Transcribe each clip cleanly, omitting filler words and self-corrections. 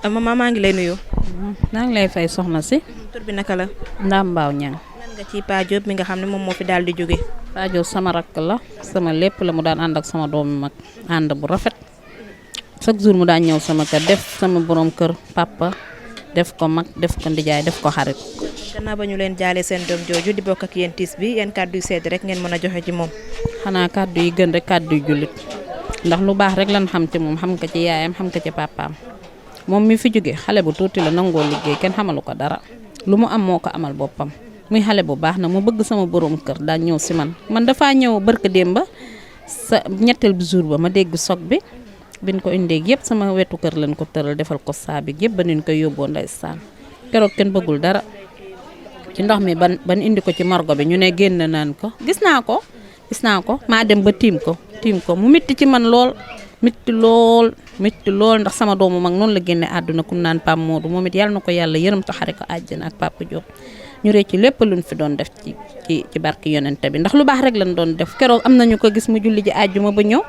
maman maa ngi lay nuyu. naa ngi lay fay soxna si. tur bi naka la. Ndam Mbaaw Ñang. nan nga ci Pa Diop mi nga xam ne moom moo fi daal di jóge. Pa Diop sama rakk la sama lépp la mu daan ànd ak sama doomi mag ànd bu rafet chaque jour mu daan ñëw sama kër def sama borom kër papa def ko mag def ko ndijaay def ko xarit. gannaaw ba ñu leen jaalee seen doom jooju di bokk ak yéen tiis bi yéen kàddu yu sedd rek ngeen mën a joxe ci moom. xanaa kàddu yi gën rek kàddu yu jullit ndax lu baax rek lan xam ci moom xam ko ci yaayam xam ko ci papaam moom mi fi jóge xale bu tuuti la nangoo liggéey kenn xamalu ko dara lu mu am moo ko amal boppam muy xale bu baax na mu bëgg sama borom kër daan ñëw si man dafaa ñëw barka démba sa ñetteel bi jour ba ma dégg soog bi biñ ko indee yëpp sama wetu kër lañ ko tëral defal ko saabi yëpp ba niñ koy yóbboo ndeysaan keroog kenn bëggul dara ci ndox mi ban indi ko ci morgo bi ñu ne génn naan ko gis naa ko maa dem ba tiim ko mu métti ci man lool métti lool ndax sama doomu mag noonu la génne àdduna ku naan Pam Modou moom it yàlla na ko yàlla yërëm taxare ko àjjana ak Papa Diop ñu rëcc ci lépp luñ fi doon def ci barki yonente bi ndax lu baax rek lañ doon def keroog am nañu ko gis mu julli ji àjjuma ba ñëw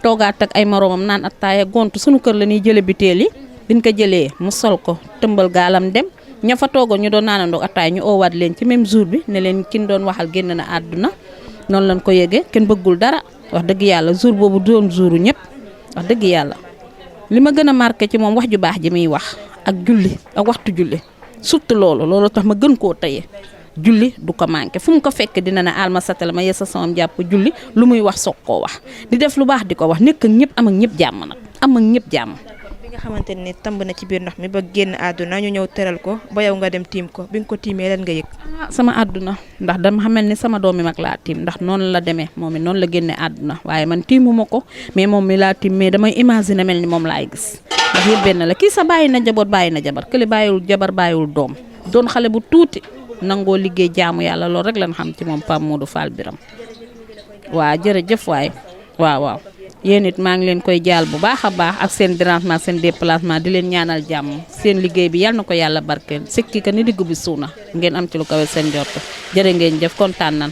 toogaat ak ay moroomam naan attaaya gontu suñu kër la ñuy jële biteel yi biñ ko jëlee mu sol ko tëmbal gaalam dem ña fa toogoon ñu doon naanandoo attaaya ñu oowaat leen ci même jour bi ne leen kin doon waxal génn na àdduna noonu lañ ko yëgee kenn bëggul dara wax dëgg yàlla jour boobu doon jouru ñëpp wax dëgg yàlla li ma gën a marqué ci moom wax ju baax ji muy wax ak julli ak waxtu julli surtout loolu tax ma gën koo tëye julli du ko manqué fu mu ko fekk dina ne alma satal ma yesa samam jàpp julli lu muy wax soog koo wax di def lu baax di ko wax nekk ak ñëpp am ak ñëpp jàmm nag am ak ñëpp jàmm. bi nga xamante ni tamb na ci biir ndox mi ba génn àdduna ñu ñëw teral ko ba yow nga dem tiim ko bi nga ko tiimee lan nga yëg. sama àdduna ndax dama xamal ni sama doomi mag laa tiim ndax noonu la demee moom it noonu la génne àdduna waaye man tiimuma ko mais moom mi laa tiim mais damay imaginer mel ni moom laay gis ndax yëpp benn la kii sa bàyyi na jabar kële bàyyiwul jabar bàyyiwul doom doon xale bu tuuti nangoo liggéey jaamu yàlla loolu rek lañ xam ci moom Pam Modou Fall Biram waa jërëjëf waay waaw yéen it maa ngi leen koy jaal bu baax a baax ak seen dérangement seen déplacement di leen ñaanal jàmm seen liggéey bi yal na ko yàlla barkeel sikki ka ni diggu bi suuna ngeen am ci lu kawe seen jot jërë ngeen jëf kontaan nan